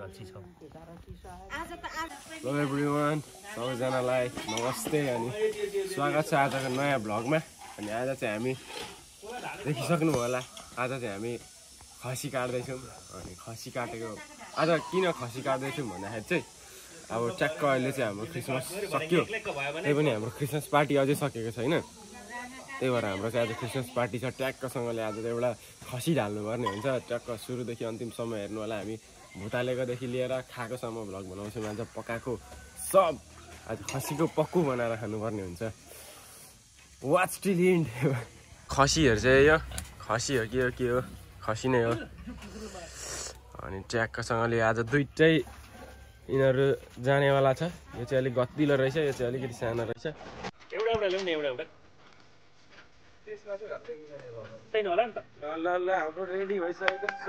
Hello everyone, सबैजनालाई नमस्ते अनि स्वागत छ आजको नयाँ भ्लगमा। अनि आज चाहिँ हामी देखिसक्नु होला, आज चाहिँ हामी खसी काट्दैछौँ। अनि खसी काटेको आज किन खसी काट्दैछौँ भन्दाखेरि चाहिँ अब ट्याक्क अहिले चाहिँ हाम्रो क्रिसमस सक्यो, त्यही पनि हाम्रो क्रिसमस पार्टी अझै सकेको छैन। त्यही भएर हाम्रो चाहिँ आज क्रिसमस पार्टी छ। ट्याक्कसँगले आज चाहिँ एउटा खसी ढाल्नुपर्ने हुन्छ। ट्याक्क सुरुदेखि अन्तिमसम्म हेर्नु होला। हामी भुतालेकोदेखि लिएर खाएकोसम्म भ्लग बनाउँछौँ। आज पकाएको सब आज खसीको पक्कु बनाएर खानुपर्ने हुन्छ। Watch till and. खसीहरू चाहिँ यो खसी हो के हो खसी नै हो। अनि ट्याक्कसँगले आज दुइटै यिनीहरू जानेवाला छ। यो चाहिँ अलिक गतिलो रहेछ, यो चाहिँ अलिकति सानो रहेछ। एउटा ल्याउँ न एउटा होला नि त। ल हाम्रो रेडी भइसकेको छ।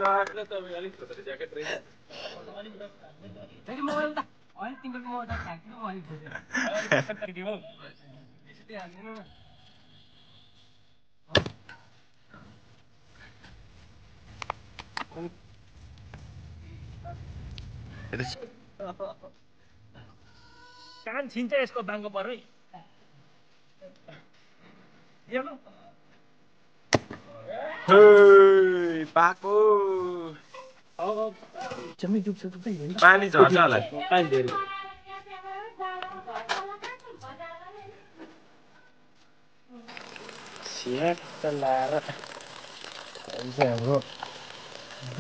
तपाईँ अलिक छोटो ज्याकेट रहेछ। कान छिन्छ यसको बाङ्गो पर्रै। पाको पानी झर्छ होला। पानी धेरै लाएर हाम्रो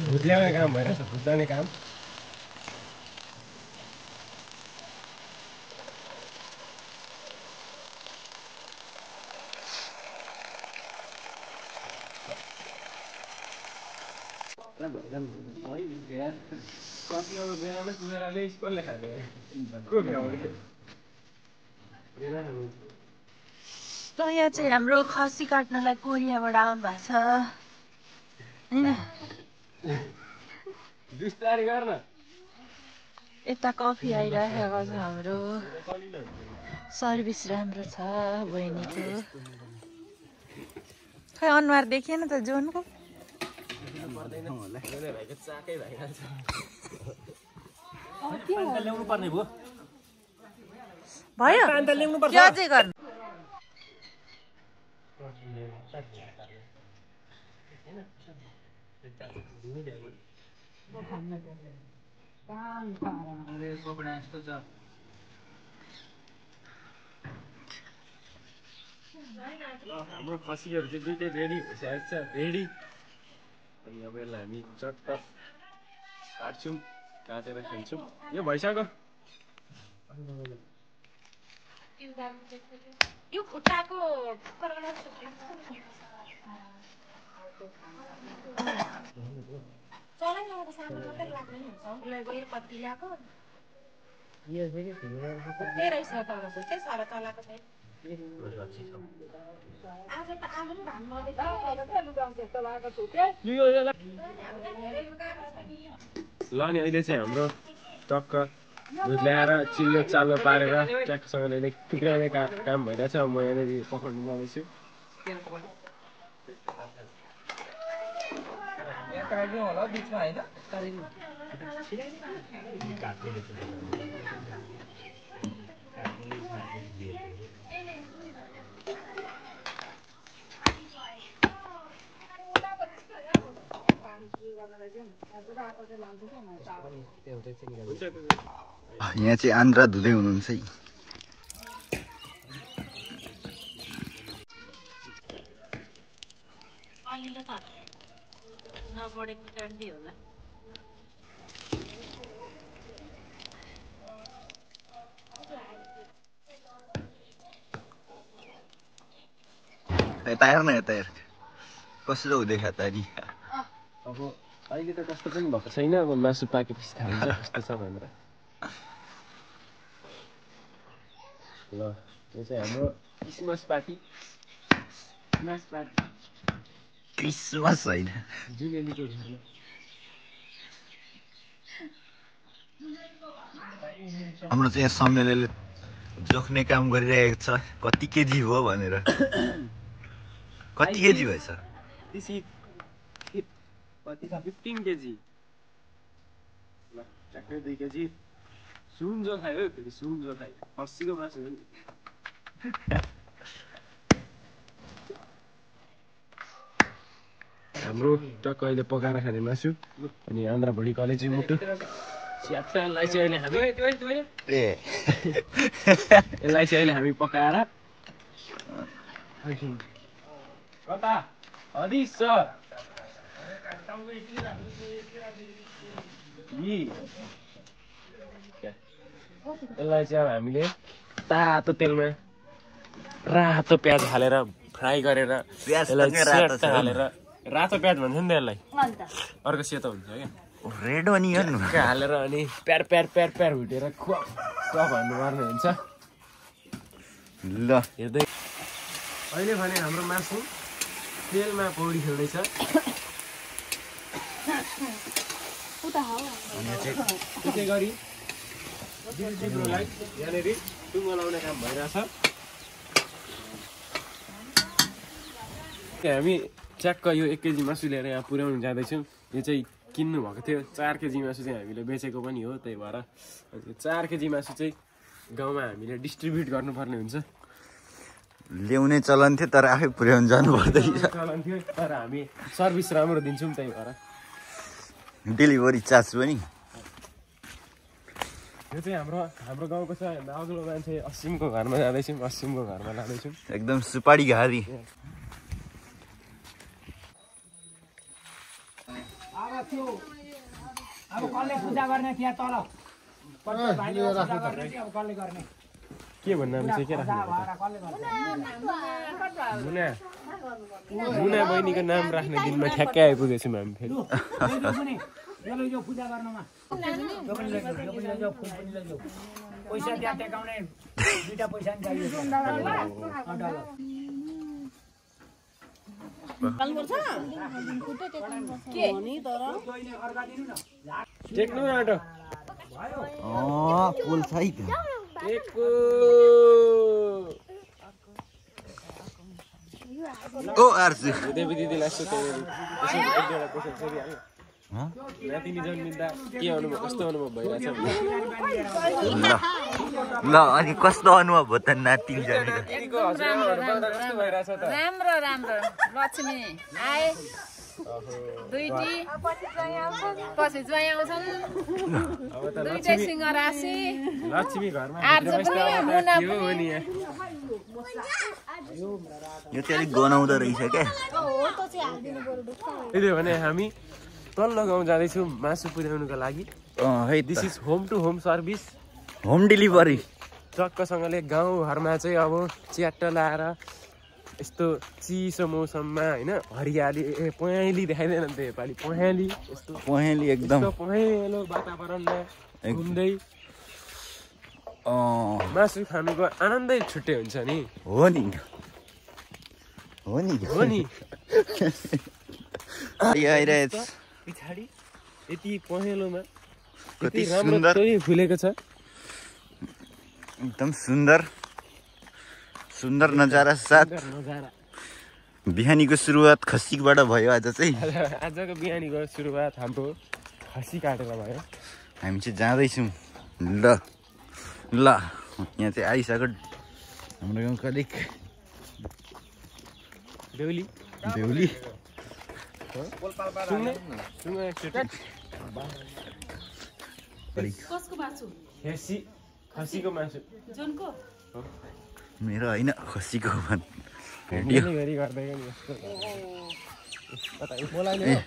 भुत ल्याउने काम भइरहेछ, भुत जाने काम। ल यहाँ चाहिँ हाम्रो खसी काट्नलाई कोरियाबाट आउनु भएको छ हैन। बिस्तारै गर्न। यता कफी आइरहेको छ। हाम्रो सर्भिस राम्रो छ बहिनीको। खै अनुहार देखिएन त जोनको। ल्याउनु पर्ने भयो। भयो ल्याउनु पर्छ। के अझै गर्नु। हाम्रो खसीहरू चाहिँ दुइटै रेडी भइसकेको छ। रेडी। अनि अब यसलाई हामी चट्ट काट्छौँ, काटेर खान्छौँ। यो भइसक्यो। यो खुट्टाको ल नि अहिले चाहिँ हाम्रो टक्क दुध ल्याएर चिल्लो चाल्लो पारेर ट्याक्कसँगले टुक्राउने काम भइरहेछ। म यहाँनिर पकाउनु जाँदैछु। यहाँ चाहिँ आन्द्रा धुँदै हुनुहुन्छ है। यता हेर न, यता हेर कसो हुँदैछ त नि। अब अहिले त कस्तो पनि भएको छैन। अब मासु पाकेपछि थाहा हुन्छ कस्तो छ भनेर। ल यो चाहिँ हाम्रो क्रिसमस पार्टी। क्रिसमस होइन, जुनेलीको घरमा। हाम्रो चाहिँ यहाँ सम्मेलनले जोख्ने काम गरिरहेको छ कति केजी हो भनेर। कति केजी भएछ? कति छ? 15 केजी। ट्याक्कै 2 केजी सुन्जो खायो फेरि सुन्जो खायो खसीको मासु हाम्रो टक्क अहिले पकाएर खाने मासु अनि आन्द्रा भुँडी कलेजी मुटु स्याट्टलाई चाहिँ अहिले हामी यसलाई चाहिँ अहिले हामी पकाएर कता हदिस छ यसलाई चाहिँ अब हामीले तातो तेलमा रातो प्याज हालेर फ्राई गरेर यसलाई स्याट्ट हालेर रातो प्याज भन्छ नि त यसलाई अर्को सेतो हुन्छ क्या रेड अनियन हालेर अनि प्यार प्यार प्यार प्यार भुटेर खुवा खुवा भन्नुपर्ने हुन्छ ल हेर्दै अहिले भने हाम्रो मासु तेलमा पौडी खेल्दैछ त्यसै गरी जिब्रोलाई यहाँनिर टुङ्गो लाउने काम भइरहेछ हामी च्याक्क यो 1 केजी मासु लिएर यहाँ पुर्याउनु जाँदैछौँ यो चाहिँ किन्नु भएको थियो 4 केजी मासु चाहिँ हामीले बेचेको पनि हो त्यही भएर 4 केजी मासु चाहिँ गाउँमा हामीले डिस्ट्रिब्युट गर्नुपर्ने हुन्छ ल्याउने चलन थियो तर आफै पुर्याउनु जानु पर्दैन चलन थियो तर हामी सर्भिस राम्रो दिन्छौँ त्यही भएर डेलिभरी चार्ज पनि यो चाहिँ हाम्रो गाउँको छ अग्लो मान्छे असिमको घरमा जाँदैछौँ असिमको घरमा लाँदैछौँ एकदम सुपारी घारी अब कसले पूजा गर्ने त्यहाँ तल भाइले पूजा गर्ने कि अब कसले गर्ने के भन्नु चाहिँ के राख्नु मुना बहिनीको नाम राख्ने दिनमा ठ्याक्कै आइपुगेछौँ हामी फेरि यो पूजा गर्नमा पैसा त्यहाँ टेकाउने 2टा पैसा नि चाहियो टेक्नु आँटो पोल छ है ओ आर्सु देवी दिदीलाई यसो नातिनी जन्मिँदा के अनुभव कस्तो अनुभव भइरहेछ ल अनि कस्तो अनुभव भयो त नातिनी जन्मिँदा राम्रो राम्रो लक्ष्मी आए दुईटी पछि ज्वाइँ आउँछन् दुईटै सिंह राशि लक्ष्मी घरमा यो चाहिँ अलिक गनाउँदो रहेछ क्या त्यही भने हामी तल्लो गाउँ जाँदैछौँ मासु पुर्याउनुको लागि है this is home to home service home delivery टक्कसँगले गाउँघरमा चाहिँ अब च्याट्ट लाएर यस्तो चिसो मौसममा होइन हरियाली पहेँली देखाइँदैन नि त योपालि पहेँली यस्तो पहेँली एकदम पहेँलो वातावरणमा घुम्दै मासु खानुको आनन्दै छुट्टै हुन्छ नि हो नि पछाडि यति पहेँलोमा कति राम्रो सुन्दर फुलेको छ एकदम सुन्दर नजारा साथ बिहानीको सुरुवात खसीबाट भयो आज चाहिँ आजको बिहानीको सुरुवात हाम्रो खसी काटेर भयो हामी चाहिँ जाँदैछौँ ल यहाँ चाहिँ आइसक्यो हाम्रो गाउँको अलिक बेहुली खसीको मासु मेरो होइन खसीको भन्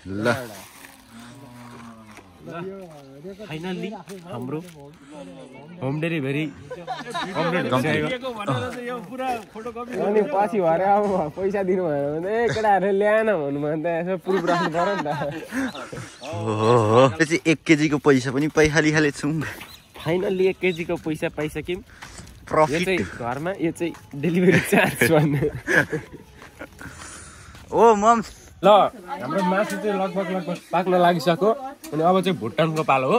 ल फाइनल्ली हाम्रो होम डेलिभरी अनि पछि भएर अब पैसा दिनु भयो भने केटाहरूले ल्याएन भन्नु भने त यसो प्रुफ राख्नु पर्यो नि त त्यो चाहिँ 1 केजीको पैसा पनि पाइहालिहालेछौँ फाइनल्ली 1 केजीको पैसा पाइसक्यौँ प्रफिट घरमा यो चाहिँ डेलिभरी चार्ज भन्नु ओ मम्स ल हाम्रो मासु चाहिँ लगभग पाक्न लागिसक्यो अनि अब चाहिँ भुटानको पालो हो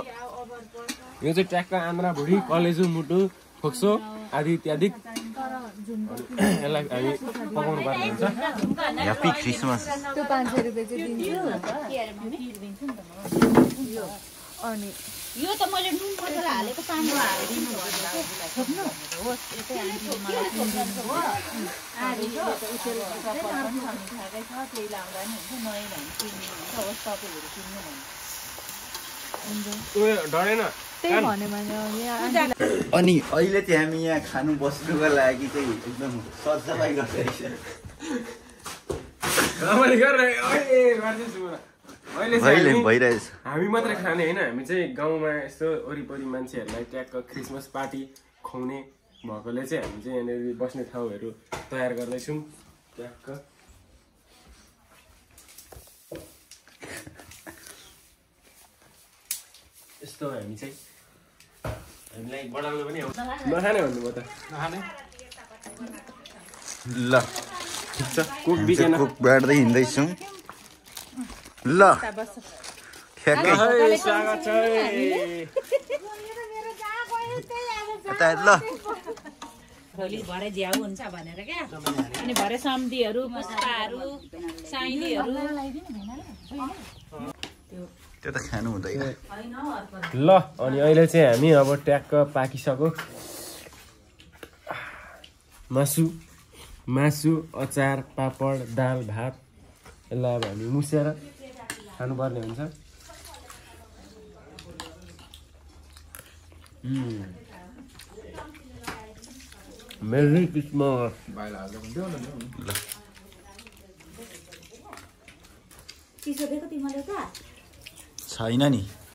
यो चाहिँ ट्याक्क आन्द्रा भुँडी कलेजु मुटु फोक्सो आदि इत्यादि यसलाई हामी पकाउनु पर्ने हुन्छ ह्याप्पी क्रिसमस अनि यो त मैले नुन मात्र हालेको पानी हालिदिनु भन्दा छोप्नु होस् यतै आन्टीले मलाई किनिदिनु हो आधी त उतेल सफल पनि खाएकै छ त्यही लाउँदा नि हुन्छ नयाँ भने किनिदिनु हुन्छ होस् तपाईँहरू किन्नु भने उयो डरेन त्यही भने मैले अनि अहिले चाहिँ हामी यहाँ खानु बस्नुको लागि चाहिँ एकदम सजसफाइ गरिरहेको छ रमाइलो गरिरहेको गर्दैछु म अहिले अहिले चाहिँ भइरहेछ हामी मात्रै खाने होइन हामी चाहिँ गाउँमा यस्तो वरिपरि मान्छेहरूलाई ट्याक्क क्रिसमस पार्टी खुवाउने भएकोले चाहिँ हामी चाहिँ यहाँनिर बस्ने ठाउँहरू तयार गर्दैछौँ ट्याक्क यस्तो हामी चाहिँ हामीलाई बढाउनु पनि नखाने भन्नुभयो त नखाने ल ठिक छ कुक बिकेन कुक बाँड्दै हिँड्दैछौँ ल ठ्याक्कै स्वागत छ यता ल भोलि भरे झ्याउ हुन्छ भनेर क्या अनि भरे सम्धीहरू पुष्पाहरू साइलीहरू त्यो त खानु हुँदैन ल अनि अहिले चाहिँ हामी अब ट्याक्क पाकिसक्यो मासु अचार पापड दाल भात यसलाई अब हामी मुसेर खानुपर्ने हुन्छ मेरी क्रिसमस छैन नि